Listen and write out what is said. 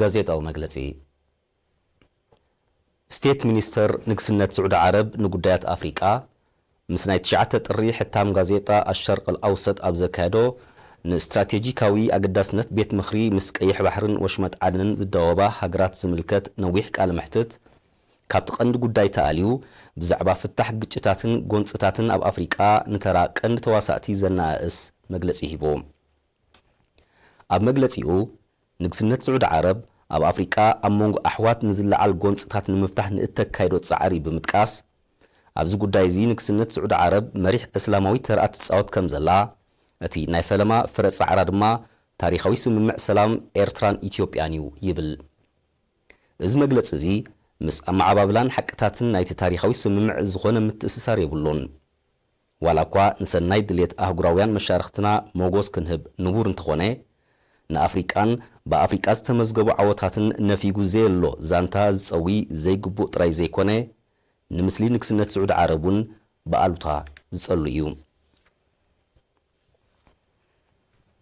ጋዜጣዊ መግለጺ። ስቴት ሚኒስተር ንግስነት ስዑዲ ዓረብ ንጉዳያት ኣፍሪቃ፣ ምስ ናይ ትሽዓተ ጥሪ ሕታም ጋዜጣ ኣሸርቅ ኣውሰጥ ኣብ ዘካየዶ፣ ንስትራቴጂካዊ ኣገዳስነት ቤት ምኽሪ ምስ ቀይሕ ባሕርን ወሽመጥ ዓድንን ዝዳወባ ሃገራት ዝምልከት ነዊሕ ቃለ መሕትት፣ ካብቲ ቀንዲ ጉዳይ ተኣልዩ፣ ብዛዕባ ፍታሕ ግጭታትን ጎንጽታትን ኣብ ኣፍሪቃ ንተራ ቀንዲ ተዋሳእቲ ዘነኣእስ መግለጺ ሂቡ። ኣብ መግለጺኡ፣ ንግስነት ስዑዲ ዓረብ ኣብ ኣፍሪቃ ኣብ መንጎ ኣሕዋት ንዝለዓል ጎንጽታት ንምፍታሕ ንእተካይዶ ጻዕሪ ብምጥቃስ፣ ኣብዚ ጉዳይ እዚ ንግስነት ስዑዲ ዓረብ መሪሕ እስላማዊ ተርኣ ትጻወት ከም ዘላ፣ እቲ ናይ ፈለማ ፍረ ጻዕራ ድማ ታሪኻዊ ስምምዕ ሰላም ኤርትራን ኢትዮጵያን እዩ ይብል። እዚ መግለጺ እዚ ምስ ኣመዓባብላን ሓቅታትን ናይቲ ታሪኻዊ ስምምዕ ዝኾነ ምትእስሳር የብሉን። ዋላ እኳ ንሰናይ ድሌት ኣህጉራውያን መሻርኽትና ሞጎስ ክንህብ ንቡር እንተኾነ፣ ንኣፍሪቃን ብኣፍሪቃ ዝተመዝገቡ ዓወታትን ነፊጉ ዘየሎ ዛንታ ዝጸዊ ዘይግቡእ ጥራይ ዘይኮነ፣ ንምስሊ ንግስነት ስዑዲ ዓረብ እውን ብኣሉታ ዝጸሉ እዩ።